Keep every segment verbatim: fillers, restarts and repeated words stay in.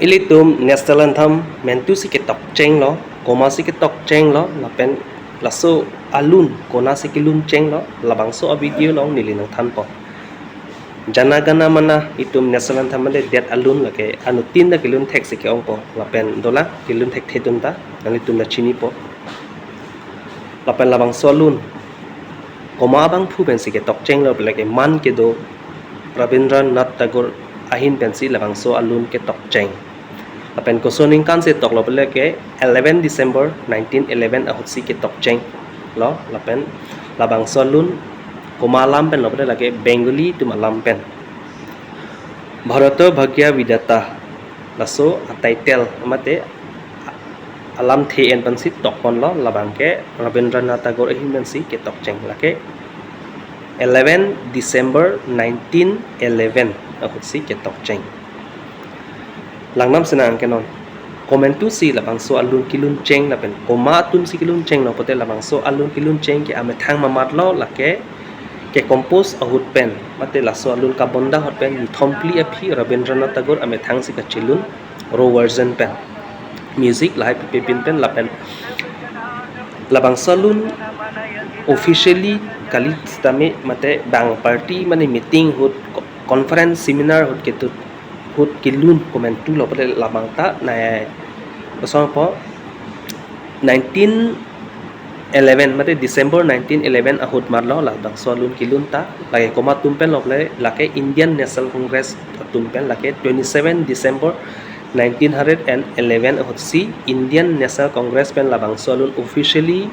Ilitum national anthem mentu si ketokchenglo, komat si ketokchenglo, lapen laso alun konat si kelunchenglo, labangso a-video along neli nangthanpo. Jana Gana Mana itum national anthem mate det alun lake anuttin ta kelun thek si ke-ongpo, lapen dolang kelun thekthe atum ta nanglitum ta chinipo. Lapen labangso alun komat abangphu pensi ketokchenglo pule ke man kedo Rabindranath Tagore ahin pensi labangso alun ketokcheng. Lapen koson ningkan si toklo pule ke eleven December nineteen eleven ahut si ketokchenglo, lapen labangso alun komat alam penlo pule lake Bengali atum alam pen. Bharata Bhagya Vidhata, laso a-title mate alamthe en pensi tokponlo, labang ke Rabindranath Tagore ahin pensi ketokcheng, lake eleven December nineteen eleven ahut si ketokcheng. Langdam sinang ke non, komantu si labangso alun keluncheng lapen komat atum si kelunchenglo pute labangso alun keluncheng ke amethang mamatlo, lake ke-compose ahut pen mate laso alun kabonda ahut pen nithom phli aphi Rabindranath Tagore amethang si kachelun, raw version pen, music lahai pipe pin pen lapen labangso alun officially kali sitame mate bang party mane meeting ahut, co-, conference seminar ahut ketut ahut kelun komantulo pute labang ta nai kosonpo nineteen eleven mate December nineteen eleven ahut marlo labangso alun kelun ta, lake komat atum penlo pule lake Indian National Congress atum pen, lake twenty seven December nineteen hundred and eleven ahut si Indian National Congress pen labangso alun officially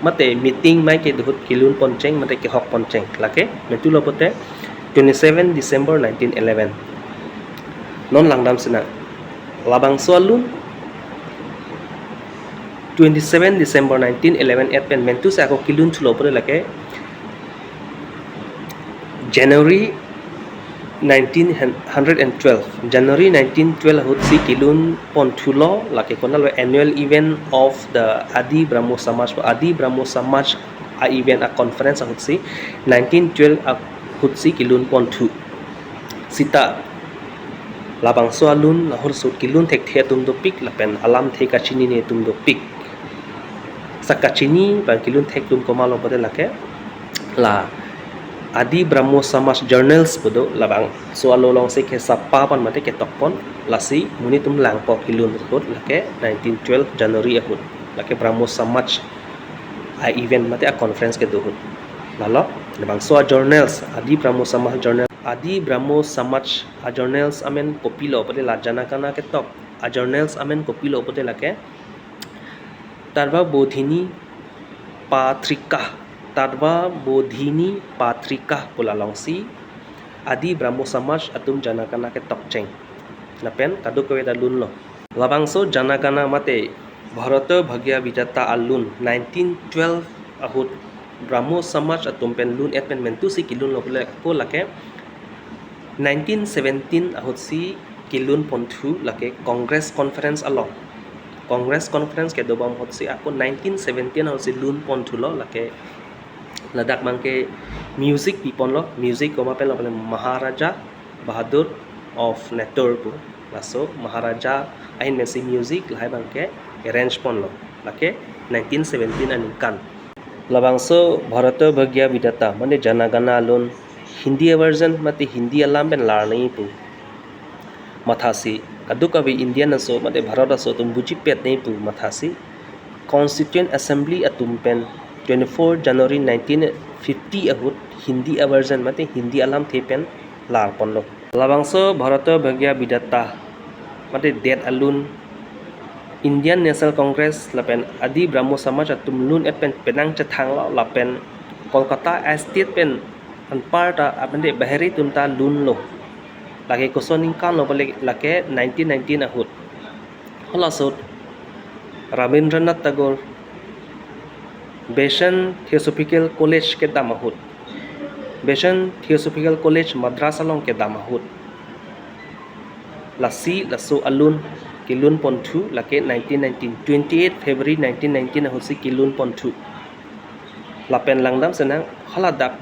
mate meeting mai kedo ahut kelunponcheng mate kehokponcheng, lake mentulo pute twenty seven December nineteen eleven. Non langdam sinang, labangso alun twenty seven December nineteen eleven et pen mentu si ako kelunthulo pute lake January nineteen hundred and twelve, January nineteen twelve ahut si kelunponthulo, lake konatlo annual event of the Adi Brahmo Samaj, Adi Brahmo Samaj a-event a-conference ahut si nineteen twelve ahut si kelunponthu. Sita labangso alun ahorso kelun thekthe atum dopik lapen alamthe kachinine atum dopik. Sa kachini pen kelun thek atum komatlo pute lake la Adi Brahmo Samaj Journals pu do, labangso alo alongsi kesapa pon mate ketokpon, lasi monit atum langpo kelun ahut lake nineteen twelve January ahut lake Brahmo Samaj a-event mate a-conference kedo ahut. Lalo labangso a-journals, Adi Brahmo Samaj Journal, Adi Brahmo Samaj a-journals amen kopilo pute la Jana Gana ketok a-journals amen kopilo pute lake Tarva Bodhini Patrika, Tarva Bodhini Patrika pu la alongsi Adi Brahmo Samaj atum Jana Gana ketokcheng. Lapen kadokave ta lunlo. Labangso Jana Gana mate Bharata Bhagya Vidhata alun nineteen twelve ahut Brahmo Samaj atum pen lun et pen mentu si kelunlo pule ako lake nineteen seventeen ahut si kelunponthu lake Congress Conference along. Congress Conference kedobom ahut si ako nineteen seventeen ahut si lunponthulo, lake ladak abangke music piponlo, music komat penlo pule Maharaja Bahadur of Nettur pu. Laso Maharaja ahin pensi music lahai abangke arrange ponlo. Lake nineteen seventeen aningkan. Labangso Bharata Bhagya Vidhata mane Jana Gana alun Hindi version mate Hindi alam pen lar nangji pu mathasi, kadokave Indian aso mate Bharat aso atum bujipet nangji pu mathasi, Constituent Assembly atum pen twenty-four January nineteen fifty ahut Hindi a-version mate Hindi alamthe pen larponlo. Labangso Bharata Bhagya Vidhata mate det alun Indian National Congress lapen Adi Brahmo Samaj atum lun et pen penang chethanglo lapen Kolkata a-state pen anparta apende bahari atum ta lunlo. Lake koson ningkanlo pule lake nineteen nineteen ahut. Halaso ahut Rabindranath Tagore Besant Theosophical College kedam ahut, Besant Theosophical College Madras along kedam ahut, lasi laso alun kelunponthu lake nineteen nineteen, twenty-eight February nineteen nineteen ahut si kelunponthu. Lapen langdam sinang haladak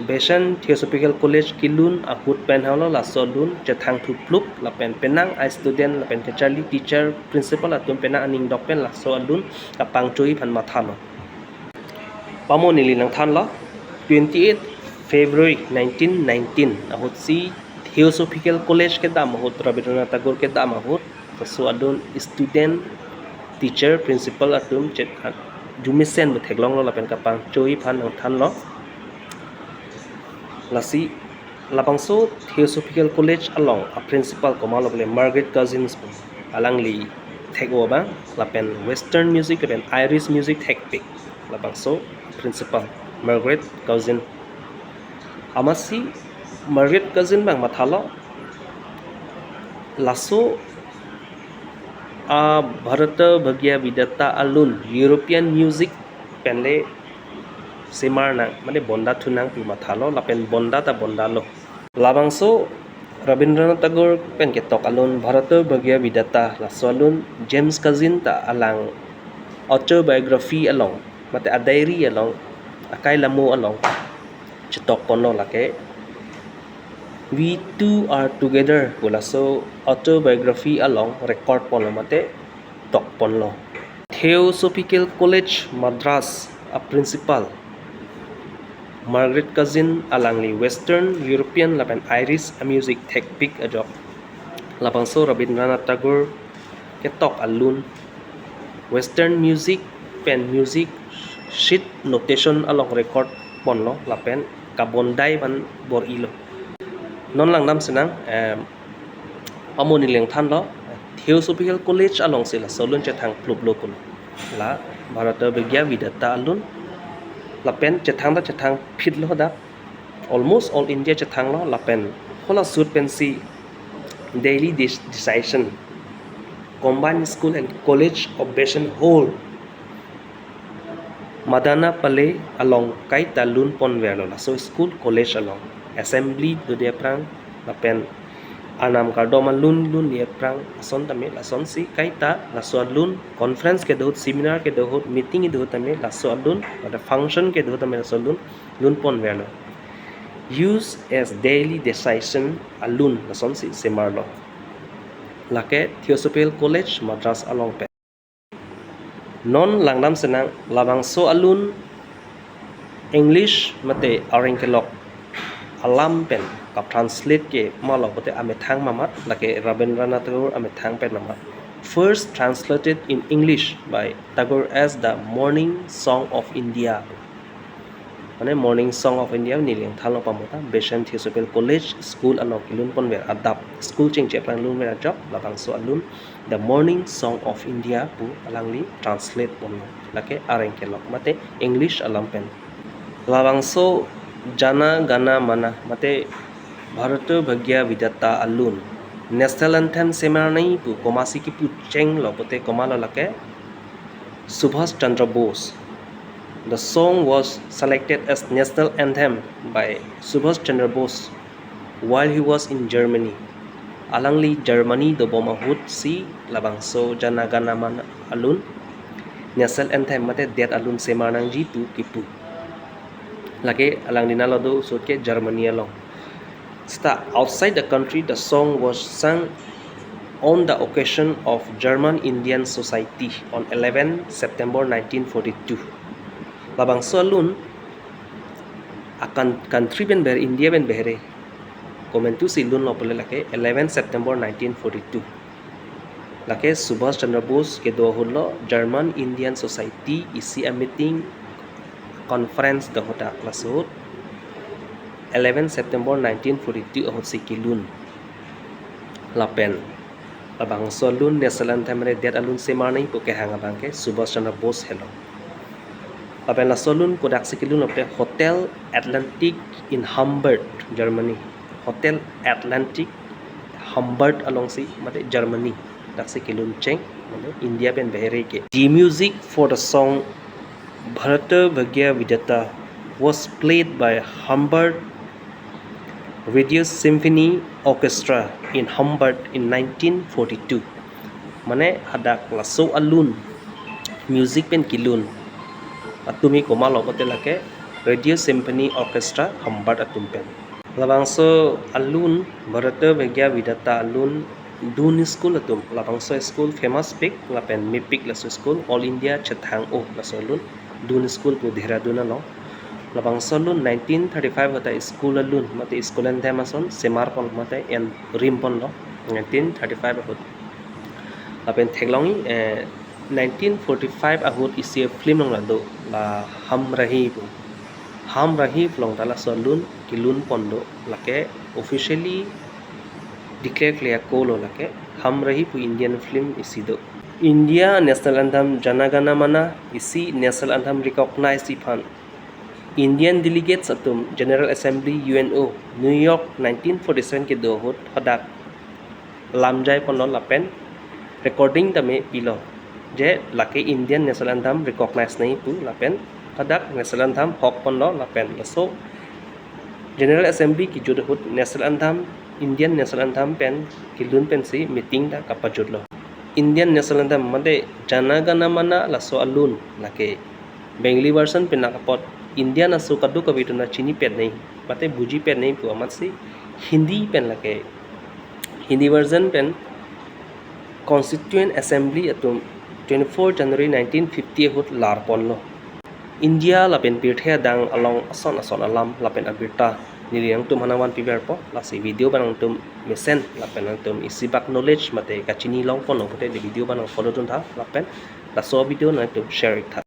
Besen Theosophical College kelun ahut pen hanglo laso alun chethang thuplup lapen penang a student lapen kacharli teacher principal atum penang aningdok pen laso alun kapangchoi aphan mathalo. Pamo neli nangthanlo, twenty-eighth February nineteen nineteen ahutsi Theosophical College kedam ahut, Rabindranath Tagore kedam ahut, laso alun student, teacher, principal atum chet arjumesen pu theklonglo lapen kapangchoi aphan nangthanlo. Lasi labangso Theosophical College along a principal komatlo pule Margaret Cousins pu, alangli thek-o abang lapen Western music lapen Irish music thekpik, labangso principal Margaret Cousins. Amatsi Margaret Cousins abang mathalo, laso a Bharata Bhagya Vidhata alun European music penle semar nang, mane bonda thu nang pu mathalo, lapen bonda ta bondalo. Labangso Rabindranath Tagore pen ketok alun Bharata Bhagya Vidhata, laso alun James Cousins ta alang autobiography along, mate a diary along, akai lamo along chetok ponlo, lake We Two Are Together pu laso autobiography along record ponlo mate tok ponlo. Theosophical College Madras a principal Margaret Cousins alangli Western, European lapen Irish a music thekpik ajok, labangso Rabindranath Tagore ketok alun Western music pen music sheet notation along record ponlo lapen kabondai aphan bor-ilo. Non langdam sinang, em, pamo neli nangthanlo, Theosophical College alongsi laso alun chethang pluplo pulo. La Bharata Bhagya Vidhata alun lapen chethang ta chethang phitlo dak, almost all India chethanglo lapen hala sut pensi Delhi Dis-, Decision, Combined School and College of Besen Whole, Madanapalli along kaita lun ponverlo, laso school college along assembly dode aphrang lapen arnam kardom alun lun-e aphrang ason tame lasonsi kaita laso alun conference kedo ahut, seminar kedo ahut, meeting kedo ahut tame laso alun, pada function kedo ahut tame laso alun lun ponverlo. Use as Delhi Decision alun lasonsi semarlo. Lake Theosophical College Madras along pen. Non langdam sinang, labangso alun English mate areng kelok alam pen ka-translate ke malo pute amethang mamat, lake Rabindranath Tagore amethang pen mamat. First translated in English by Tagore as the Morning Song of India. Mane Morning Song of India neli nangthanlo pamo ta, Besen Theosophical College school along kelun ponver adap, school chingche aphrang lunver ajok labangso alun The Morning Song of India pu alangli translate ponlo, lake areng kelok mate English alam pen. Labangso Jana Gana Mana mate Bharata Bhagya Vidhata alun national anthem semar nangji pu komatsi kipu chenglo pute komalo lake Subhas Chandra Bose. The song was selected as national anthem by Subhas Chandra Bose while he was in Germany. Alangli Germany dobom ahutsi labangso Jana Gana Mana alun national anthem mate det alun semar nangji pu kipu. Lake alangli nalo do sut ke Germany along. Seta outside the country, the song was sung on the occasion of German Indian Society on eleven September nineteen forty-two. Labangso alun a coun-, country pen behere, India pen behere komantusi lunlo pule lake eleven September nineteen forty-two. Lake Subhas Chandra Bose kedo ahutlo German Indian Society isi a meeting, conference do ahut dak, laso ahut eleven September nineteen forty-two ahutsi kelun. Lapen labangso alun national anthem mate det alun semar nangji pu kehang abang ke Subhas Chandra Bose helo. Lapen laso alun kodaksi kelunlo pute Hotel Atlantic in Hamburg, Germany. Hotel Atlantic, Hamburg alongsi mate Germany daksi kelun cheng, mane India pen behere ke. The music for the song Bharata Bhagya Vidhata was played by Hamburg Radio Symphony Orchestra in Hamburg in nineteen forty-two. Mane hadak laso alun music pen kelun atum ke komalo pute lake Radio Symphony Orchestra Hambat atum pen. Labangso alun, Bharatiya Vidya Vidhata alun, Doon School atum, labangso school famous pik lapen mepik laso school, All India chethang-o laso alun, Doon School pu Dehradun along. Labangso alun nineteen thirty-five ahut school alun, mate school anthem ason semar pon mate en rim ponlo nineteen thirty-five ahut. Lapen theklongji, eh, nineteen forty-five ahut isi film along la do, la Hum Rahi pu. Hum Rahi pu along ta laso alun kelun pon do, lake officially declare kle ako lo lake, Hum Rahi pu Indian film isi do. India National Anthem Jana Gana Mana isi national anthem recognized aphan Indian delegates atum General Assembly U N O New York nineteen forty-seven kedo ahut hadak lamjai ponlo lapen recording tame pilo, je lake Indian National Anthem recognize nangji pu lapen hadak national anthem hok ponlo lapen laso General Assembly kejut ahut national anthem, Indian National Anthem pen kelun pensi meeting ta kapajutlo. Indian National Anthem mate Jana Gana Mana laso alun lake Bengali version pen nangkapot Indian aso kadokave atum ta chinipet nangji mate bujipet nangji pu amatsi Hindi pen lake, Hindi version pen Constituent Assembly atum twenty-four January nineteen fifty ahut lar ponlo. India lapen pirthe adang along ason ason alam lapen abirta neli nangtum aphan nangvanpiverpo, lasi video abang nangtum mesen lapen nangtum isibak knowledge mate kachini long ponlo pute neli video abang nang follow duntha lapen laso video nangtum share iktha.